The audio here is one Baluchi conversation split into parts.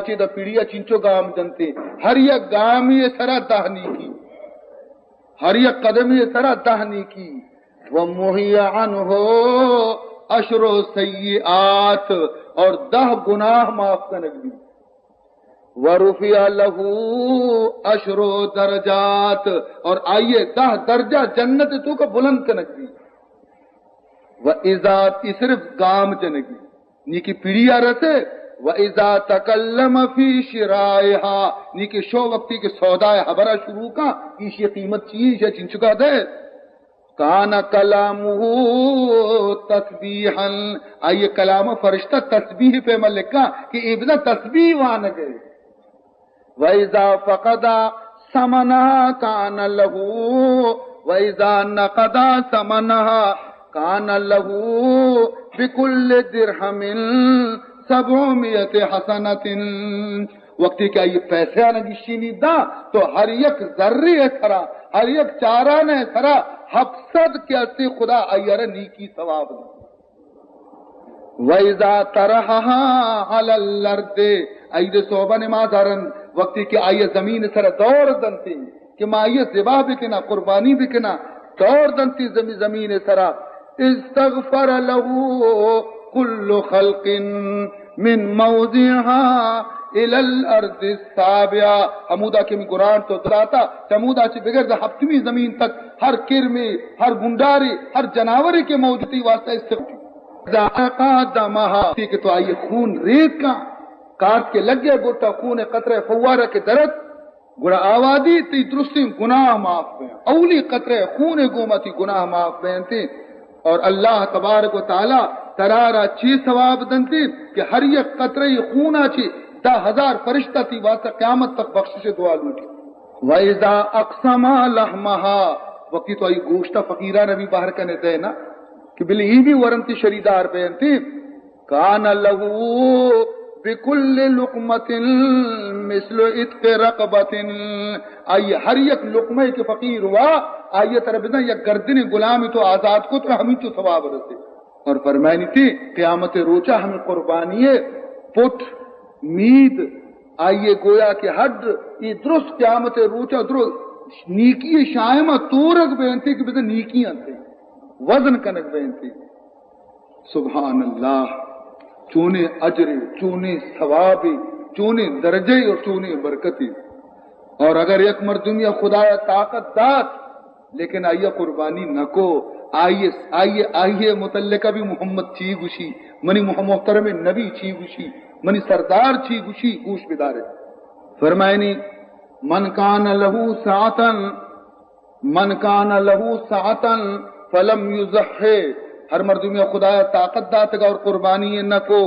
چی دا پیڑیا چنچو گام جنتے، ہر یک گامی سرا دہ نیکی، ہر یک قدمی سرا دہ نیکی۔ ومحی عنہ عشر سیئات، اور دہ گناہ معاف کنگ بی۔ ورفع لہ عشر درجات، اور آئیے دہ درجہ جنت توکا بلند کنگ بی۔ و اذا، ای صرف گام جنگی، نیکی پیڑیا رسے۔ و اذا تکلم فی شرائها، نیکی شو وقتی کہ سودائے حبرا شروع کا، ایشی قیمت چی، ایشی چنچکا دے۔ کان کلامہ تسبیحا، آئی کلام فرشتہ تسبیح پہ ملکا کہ ابدا تسبیح وانگے۔ و اذا فقد ثمنها کان لہ، و اذا نقد ثمنها کان لہ بکل درہم سبعمائة حسنۃ۔ وقتی کہ آئی پیسے آنا گشینی دا، تو ہر یک ذرے سرا، ہر یک چارانے سرا ہفت صد کہ استے خدا آئی را نیکی ثواب دا۔ و اذا طرحها علی الارض، عید صبح نماز آ رند وقتی کہ آئی زمین سرا دور دنتی کہ ما آئی ذبح بکنا، قربانی بکنا، دور دنتی زمین، زمین سرا، استغفر لہ کل خلق من موضعها الی الارض السابعہ۔ ہمودا کہ می گران تو دراتا، چمودا چی بگر دا ہفتمی زمین تک ہر کرمی، ہر گنڈاری، ہر جناوری کے موجودی واسطہ استغفار۔ اذا احرق دمها، کہ تو آئی خون ریت کا، کارت کے لگے گوٹا خون قطرہ فوارہ کے درت، گڑا آوادی تی درستیں گناہ معاف بین۔ اولی قطرہ خون گوما تی گناہ معاف بینتے۔ اور اللہ تبارک و تعالی ترارا چی ثواب دنتے کہ ہر یک قطرہ خونا چی دہ ہزار فرشتہ تی واسطہ قیامت تک بخشش دعا لوٹی۔ و اذا اقسم لحمها، وقتی تو آئی گوشت فقیران بھی بہر کنے دے نا، کہ بلے ای بھی ورنتی شریدار بینتی، کان لہ بکل لقمۃ مثل عتق رقبۃ، آئی ہر یک لقمہ کہ فقیر ہوا، آئی طرف بزن یک گردن غلامی تو آزاد کو، تو ہمینچو ثواب رسے۔ اور فرمائنی تھی، قیامت روچہ ہمیں قربانی پٹ، مید، آئیے گویا کہ ہڈ، یہ درست قیامت روچہ درست نیکی شائمہ تورگ بینتے کہ بزن نیکی انتے، وزن کنگ بینتے۔ سبحان اللہ، چونیں اجرے، چونیں ثوابے، چونیں درجے اور چونیں برکتے۔ اور اگر یک مردمی خدایا طاقت دات، لیکن آئی قربانی نہ کو، آئی، آئی، آئی متعلقہ بھی محمد چی گوشی، منی مح-، محترم نبی چی گوشی، منی سردار چی گوشی، گوش بدارے۔ فرمائنی، من کان لہ سعۃ من کان لہ سعۃ فلم یضح، ہر مردمی خدایا طاقت داتگا اور قربانی نہ کو،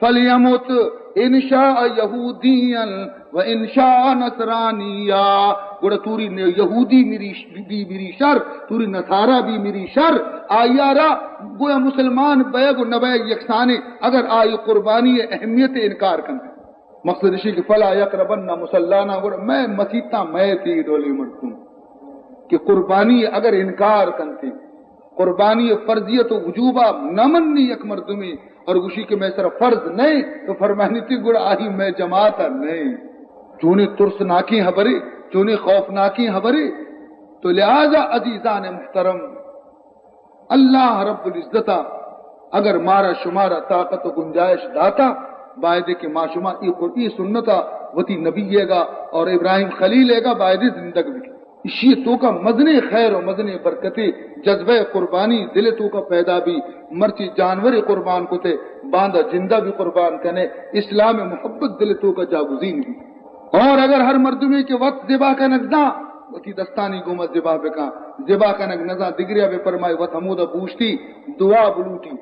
فلیمت ان شاء یہودیا و ان شاء نصرانیا، گڑا توری یہودی مری ش-، بی مری شر، توری نصارا بی مری شر، آئیارا گویا مسلمان بیگ و نہ بیگ یکسانے، اگر آئی قربانی اہمیت انکار کنت۔ مقصد اشی کہ فلا یقربن مصلانا، گڑا مئے مسیتاں مئے تی ڈولی مردم کہ قربانی اگر انکار کنتے، قربانی فرضیت و وجوبا نہ منی یک مردمی اور گوشی کہ مئے سر فرض نہیں، تو فرمانی تھی گڑا آئی مئے جماعت نہیں۔ چونیں ترسناکیں حبرے، چونیں خوفناکیں حبرے۔ تو لہذا عزیزان محترم، اللہ رب العزت ء اگر مارا شمارا طاقت و گنجائش داتا، بایدے کہ ما شما ای قر-، ای سنت ء وتی نبی ء گا اور ابراہیم خلیل ء گا بایدے زندگ بکن۔ اشی توکا مزنیں خیر و مزنیں برکتے، جذبہ قربانی دل توکا پیدا بی، مرچی جانور قربان کتے، باندا جندہ بھی قربان کنے، اسلام محبت دل توکا جاگزین بی۔ اور اگر ہر مردمے کہ وت ذبح کنگ زان، وتی دستانی گوما ذبح بکن، ذبح کنگ نزان دگریا بہ فرمائی، وت ہمودا بوشتی دعا بلوٹی،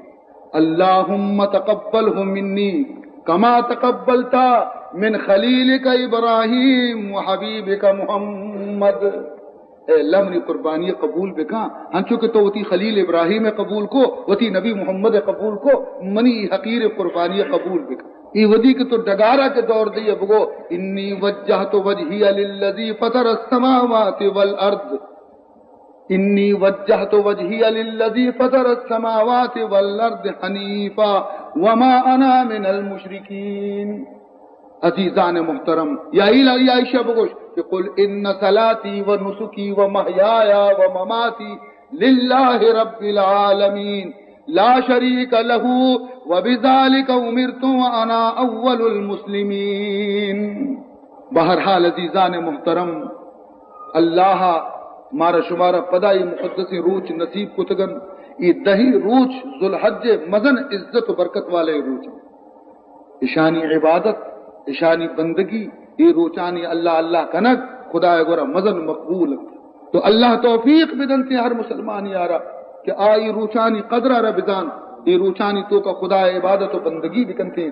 اللہم تقبلہ منی کما تقبلت من خلیلک ابراہیم و حبیبک محمد۔ اے اللہ منی قربانی قبول بکن، ہنچو کہ تو وتی خلیل ابراہیم قبول کو، وتی نبی محمد قبول کو، منی حقیر قربانی قبول بکن۔ ای وھدی کہ تو ڈگارا کہ دور دئے بگو، انی وجہت وجہی للذی فطر السماوات والارض، انی وجہت وجہی للذی فطر السماوات والارض حنیفا وما انا من المشرکین۔ عزیزان محترم، یا ایلا یا عائشہ بگوش کہ قل ان صلاتی و نسکی و محیایا و مماتی للہ رب العالمین لا شریک لہ و بذالک امرت و انا اول المسلمین۔ بہرحال عزیزان محترم، اللہ مارا شمارا پدا اے مقدسیں روچ نصیب کتگن۔ اے دہی روچ ذوالحج مزن عزت و برکت والے روچ۔ اشانی عبادت، اشانی بندگی، اے روچانی اللہ اللہ کنگ خدائے گورا مزن مقبول انت۔ تو اللہ توفیق بدنتے ہر مسلمانی آرا کہ آئی روچانی قدر آرا بزان، اے روچانی توکا خدائے عبادت و بندگی بکنتے،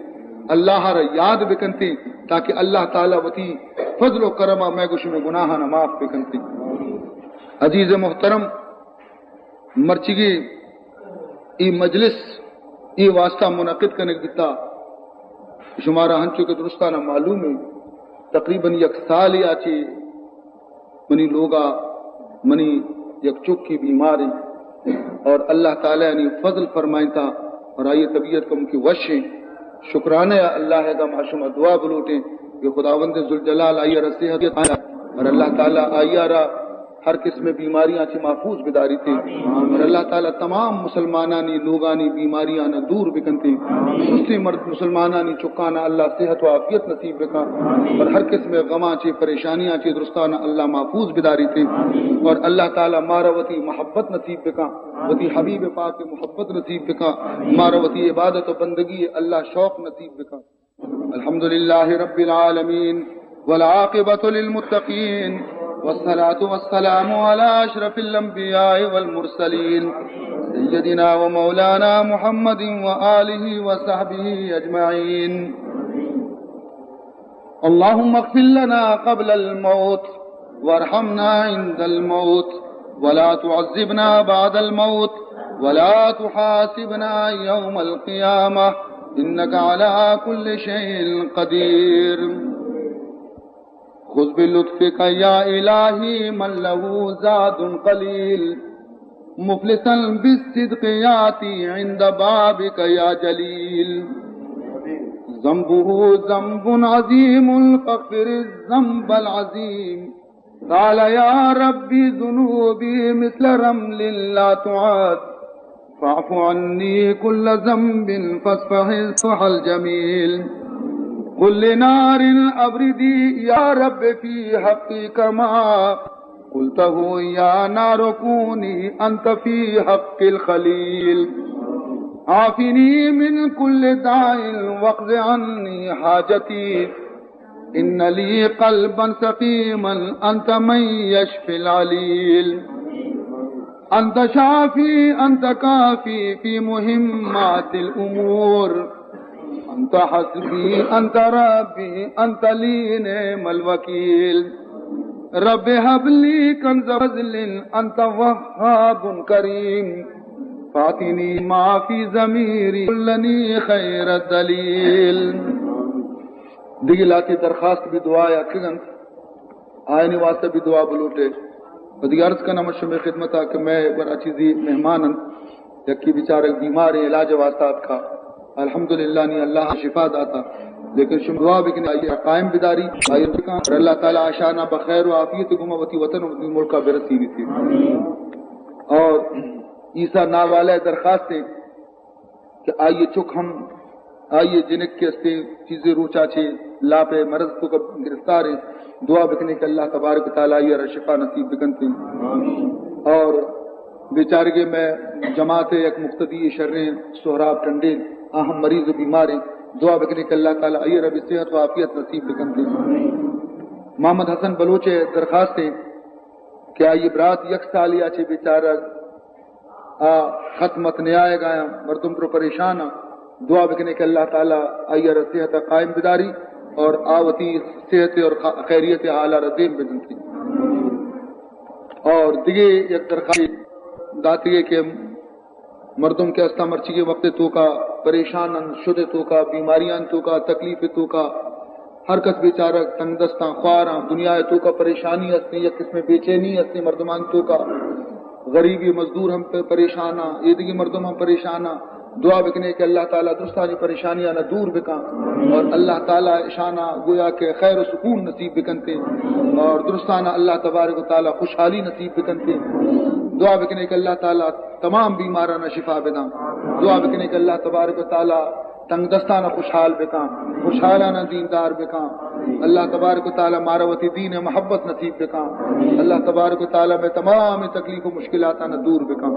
اللہ آرا یاد بکنتے، تاکہ اللہ تعالی وتی فضل و کرما میں گوشی میں گناہانا معاف بکنتے۔ عزیز محترم، مرچیگی اے مجلس اے واسطہ منعقد کنگ بیتا۔ شمارا ہنچو کہ درستانا معلوم ہے، تقریباً یک سال یا چی منی لوگا منی یک چکی بیمار ہیں اور اللہ تعالی نے فضل فرمائنتا اور آئی طبیعت کم کی وش ہیں۔ شکرانہ ہے اللہ ہے، ما شما دعا بلوٹیں کہ خداوند ذوالجلال آئی را صحت عطا اور اللہ تعالی آئی را ہر قسم بیماریاں چی محفوظ بداریتے اور اللہ تعالی تمام مسلمانانی لوگانی بیماریاں دور بکنتے۔ سستے مرد مسلمانانی چکانا اللہ صحت و عافیت نصیب بکا اور ہر قسم غماں چی پریشانیاں چی درستانا اللہ محفوظ بداریتے اور اللہ تعالی مارا وتی محبت نصیب بکا، وتی حبیب پاک محبت نصیب بکا، مارا وتی عبادت و بندگی اللہ شوق نصیب بکا۔ الحمد لله رب العالمين، والعاقبة للمتقين، والصلاة والسلام على أشرف الأنبياء والمرسلين، سيدنا ومولانا محمد وآله وصحبه أجمعين. اللهم اغفر لنا قبل الموت، وارحمنا عند الموت، ولا تعذبنا بعد الموت، ولا تحاسبنا يوم القيامة، إنك على كل شيء قدير. خذ بلطفك يا إلهي من له زاد قليل، مفلسا بالصدق يأتي عند بابك يا جليل. ذنبه ذنب عظيم فاغفر الذنب العظيم. قال يا رب ذنوبي مثل رمل لا تعد، فاعف عني كل ذنب فاصفح الصفح الجميل. قل لنار أبردي يا رب في حقي كما قلته يا نار كوني أنت في حق الخليل. عافني من كل داء واقض عني حاجتي، إن لي قلبا سقيما أنت من يشفي العليل. أنت شافي أنت كافي في مهمات الأمور، أنت حسبي أنت ربي أنت لي نعم الوكيل. رب هب لي كنز فضل أنت وهاب كريم، فأعطني ما في ضميري كلني خير الدليل. دگہ لہتے درخواست بھی دعا یا کگنت، آئینی واسطہ بھی دعا بلوٹے۔ و دگہ عرض کناں من شمے خدمتا کہ مئے گورا چیزی مہمان انت، یکی بیچارگ بیمار ہیں، علاج واسطہ اتکا، الحمدللہ نی اللہ شفا داتا، لیکن شما دعا بکنے آئی قائم بداری، آئی بکن اور اللہ تعالی آشانا بخیر و عافیت گما وتی وطن و وتی ملکا برسینیتی۔ اور عیسیٰ ناوالہ درخواست ہے کہ آئی چک ہم، آئی جنک کہ استیں چیزے روچا چے لاپ مرض توکا گرفتار ہیں، دعا بکنے کہ اللہ تبارک و تعالی آئی را شفا نصیب بکنتے۔ اور بیچارگے میں جماعت یک مقتدی شریں سہراب ٹنڈے، آ ہم مریض و بیمار ہیں، دعا بکنے کہ اللہ تعالی آئی را بھی صحت و عافیت نصیب بکنتے۔ محمد حسن بلوچ درخواست ہے کہ آئی برات یک سالی آ چے بیچارہ آ خط مت نیائے گایا، مردم پر پریشان آ، دعا بکنے کہ اللہ تعالی آئی را صحت قائم بداری اور آ وتی صحت اور خ-، خیریت حال را دیم بدنتی۔ اور دگہ یک درخواست داتی ہے کہ مردم کہ استا مرچی کے وقت توکا پریشان ان، شد توکا، بیماریاں توکا، تکلیف توکا، ہر کس بیچارہ تنگ دستاں، خواراں، دنیا توکا پریشانی ہستیں، یک قسم بے چینی ہستیں مردمان توکا، غریبی مزدور ہم پ-، پریشان آں، ایدگی مردم ہم پریشان آں۔ دعا بکنے کہ اللہ تعالیٰ درستانی پریشانیاں نہ دور بکاں اور اللہ تعالیٰ اشانا گویا کہ خیر و سکون نصیب بکنتے اور درستانا اللہ تبارک و تعالیٰ خوشحالی نصیب بکنتے۔ دعا بکنے کہ اللہ تعالیٰ تمام بیمارانا شفا بداں۔ دعا بکنے کہ اللہ تبارک و تعالیٰ تنگ دستانا خوشحال بکاں، خوشحالانا دیندار بکاں۔ اللہ تبارک و تعالیٰ مارا وتی دین محبت نصیب بکاں۔ اللہ تبارک و تعالیٰ میں تمام تکلیف و مشکلاتانا دور بکاں۔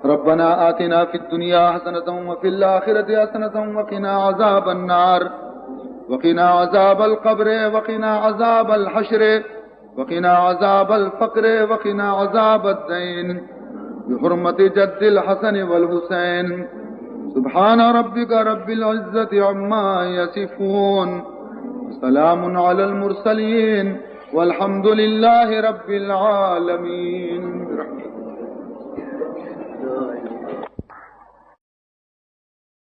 ربنا آتنا في الدنيا حسنة وفي الآخرة حسنة وقنا عذاب النار، وقنا عذاب القبر، وقنا عذاب الحشر، وقنا عذاب الفقر، وقنا عذاب الدين، بحرمة جد الحسن والحسين. سبحان ربك رب العزة عما يصفون، وسلام على المرسلين، والحمد لله رب العالمين.